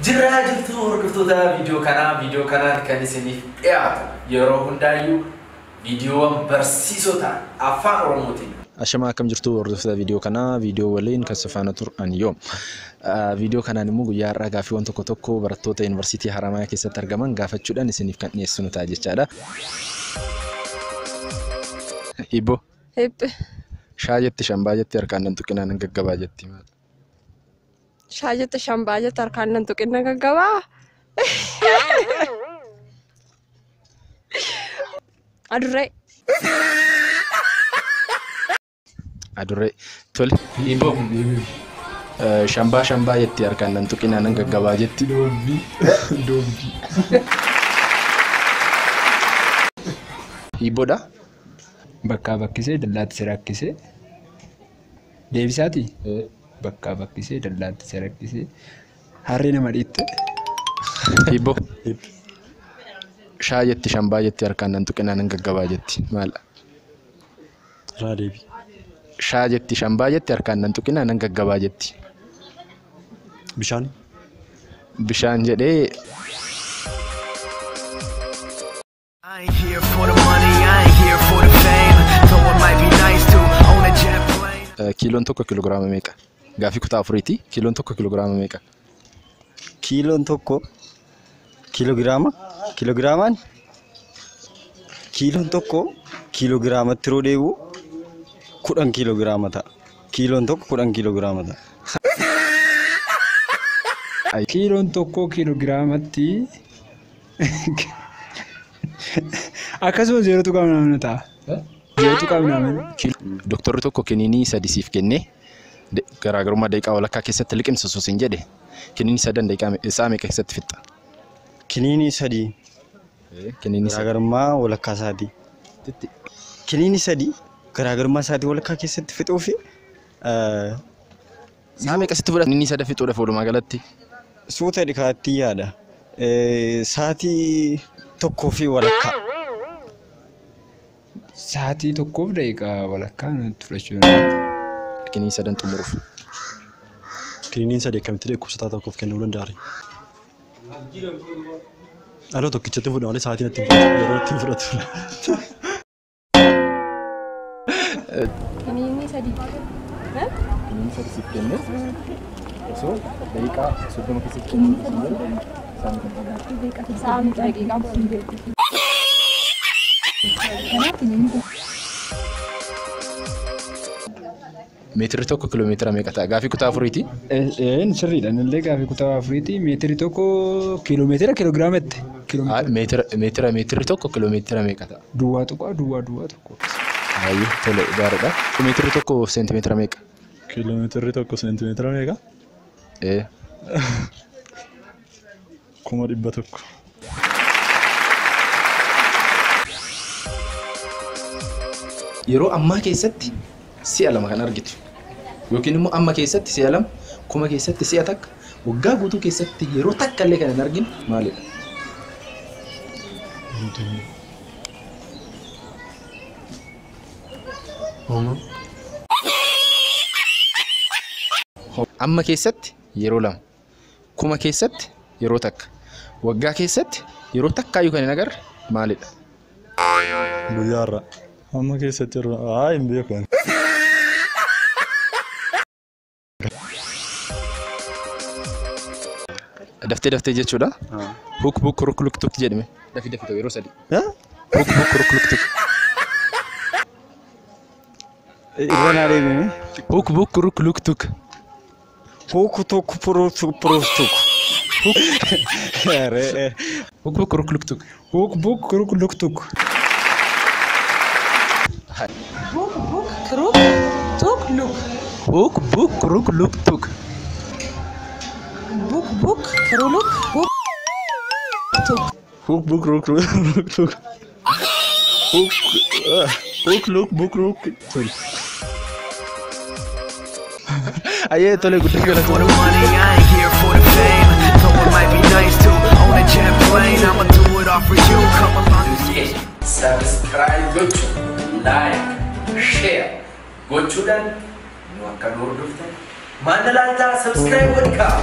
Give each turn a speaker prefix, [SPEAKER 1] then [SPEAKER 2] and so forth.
[SPEAKER 1] Jirraa jirtu hordoftoota viidiyoo kanaa, viidiyoo kanaan kan isiniif dhiyaatu yeroo hundaayyuu viidiyoowwan barsiisoo ta'an afaan Oromootiin.
[SPEAKER 2] Ashamaa akkam jirtu hordoftoota viidiyoo kanaa, viidiyoo waliin kan si faana turan yoom. Viidiyoo kanaan immoo guyyaa har'aa gaaffiiwwan tokko tokko barattoota Yuunivarsiitii Haramayaa keessatti argaman gaafachuudhaan isiniif kan dhiyeessinu ta'a jechaadha. Hibboo.
[SPEAKER 3] Hiphi.
[SPEAKER 2] Shaa jetti shambaa jetti harkaan nan tuqinaa nan gaggabaa jetti.
[SPEAKER 3] Shaa jette shambaa jette harkaan nan tuqinaa gaggabaa. Adurree.
[SPEAKER 2] Adurree. Tole. Hibboo. Shambaa shambaa jetti harkaan nan tuqinaa nan gaggabaa jetti.
[SPEAKER 4] Doobbii. Doobbii.
[SPEAKER 2] Hibboodha.
[SPEAKER 4] Bakkaa bakkisee dallaatti si rakkisee. Deebisaati? Bakkaa bakkisee dallaatti si rakkisee. Harree nama dhiitte.
[SPEAKER 2] Hibboo. Shaa jetti shambaa jetti harkaan nan tuqinaa nan gaggabaa jetti. Maal?
[SPEAKER 5] Irraa deebi.
[SPEAKER 2] Shaa jetti shambaa jetti harkaan nan tuqinaa nan gaggabaa jetti.
[SPEAKER 5] Bishaan.
[SPEAKER 2] Bishaan jedhee.
[SPEAKER 6] I ain't here for the money, I ain't here for the fame. Though it might be nice to own a jet plane.
[SPEAKER 2] Kiiloon tokko kiiloogiraama meeqa? Gaaffii kutaa afuriiti. Kiiloon tokko kiiloogiraama meeqa?
[SPEAKER 7] Kiiloon tokko kiiloogiraama kiiloogiraamaan kiiloon tokko kiiloogiraamatti yeroo deebi'u 10 kiiloogiraama ta'a. Kiiloon tokko 10 kiiloogiraama ta'a.
[SPEAKER 4] Kiiloon tokko kiiloogiraamatti akkasuma 0.2 ta'a. 0.2.
[SPEAKER 2] Doktorri tokko kiniinii sadi siif kennee garaagarummaa daqiiqaa walakkaa keessatti liqimsa osoo siin jedhe kiniinii sadan daqiiqaa isaa meeqa keessatti fixxa?
[SPEAKER 7] Kiniinii sadii.
[SPEAKER 2] Kiniinii sadii.
[SPEAKER 7] Garaagarummaa walakkaa isaatii. Kiniinii sadii garaagarummaa isaatii walakkaa keessatti fixuu fi
[SPEAKER 2] Saa meeqa sitti fudhata? Kiniinii sada fixuudhaaf walumaa galatti?
[SPEAKER 7] Suuta dhikaatti yaada. Sa'aatii tokkoo fi walakkaa.
[SPEAKER 4] Sa'aatii tokkoof daqiiqaa walakkaa natti fudhachuu danda'a.
[SPEAKER 2] Kiniinii sadan xumuruuf.
[SPEAKER 5] Kiniiniin sadii akkamitti dhukkubsataa tokkoof kennuu danda'a? Aloo tokkichatti fudha malee sa'aatiin ittiin fudhatu yeroo ittiin fudhatu.
[SPEAKER 3] Kiniinii sadii.
[SPEAKER 2] Kiniinii sadii siif kennee osoo daqiiqaa 30 keessatti xumuruuf
[SPEAKER 3] Sa'a daqiiqaa.
[SPEAKER 2] Meetirri tokko kiiloomeetira meeqa ta'a? Gaaffii kutaa afuriiti.
[SPEAKER 4] Een sirriidha. Innillee gaaffii kutaa afuriiti. Meetirri tokko kiiloomeetira kiiloogiraamatti.
[SPEAKER 2] Meetira meetirri tokko kiiloomeetira meeqa ta'a?
[SPEAKER 4] Duwwaa tuqaa duwwaa duwwaa tokko.
[SPEAKER 2] Baay'ee tole gaariidha. Meetirri tokko seentimeetira meeqa?
[SPEAKER 5] Kiiloomeetirri tokko seentimeetira meeqa? 100,000.
[SPEAKER 2] Yeroo ammaa keessatti si'a lama kan argitu yookiin immoo amma keessatti si'a lama, kuma keessatti si'a takka, waggaa guutuu keessatti yeroo takka illee kan hin argine maalidha? Amma keessatti yeroo lama, kuma keessatti yeroo takka, waggaa keessatti yeroo takkaayyuu kan hin agarre maalidha?
[SPEAKER 5] Guyyaa har'a. Amma keessatti yeroo hin beeku.
[SPEAKER 2] Daftee daftee jechuudha. Huk buk ruk luk tuk jedhame. Dafi dafi ta'u yeroo sadi. Huk buk ruk luk tuk.
[SPEAKER 7] Irra naa deebime.
[SPEAKER 2] Huk buk ruk luk tuk.
[SPEAKER 7] Huk tuk puru tuk puru tuk.
[SPEAKER 2] Huk buk ruk luk tuk.
[SPEAKER 4] Huk buk ruk luk tuk.
[SPEAKER 8] Buk buk ruk tuk luk.
[SPEAKER 2] Huk buk ruk luk tuk.
[SPEAKER 8] Buk buk ruluk buk tuk.
[SPEAKER 5] Huk buk ruk ruk tuk. Huk huk luk buk ruk tuk.
[SPEAKER 2] Ayyee tole guddaa
[SPEAKER 6] For the
[SPEAKER 2] galatoomna.
[SPEAKER 6] money, I ain't here for the fame. Though it might be nice to own a jet plane, I'ma do it all for you. Come along and see.
[SPEAKER 1] Subscribe gochuun, like, share gochuudhaan nu akka nu hordoftan maal ilaaltaa subscribe godhi kaa.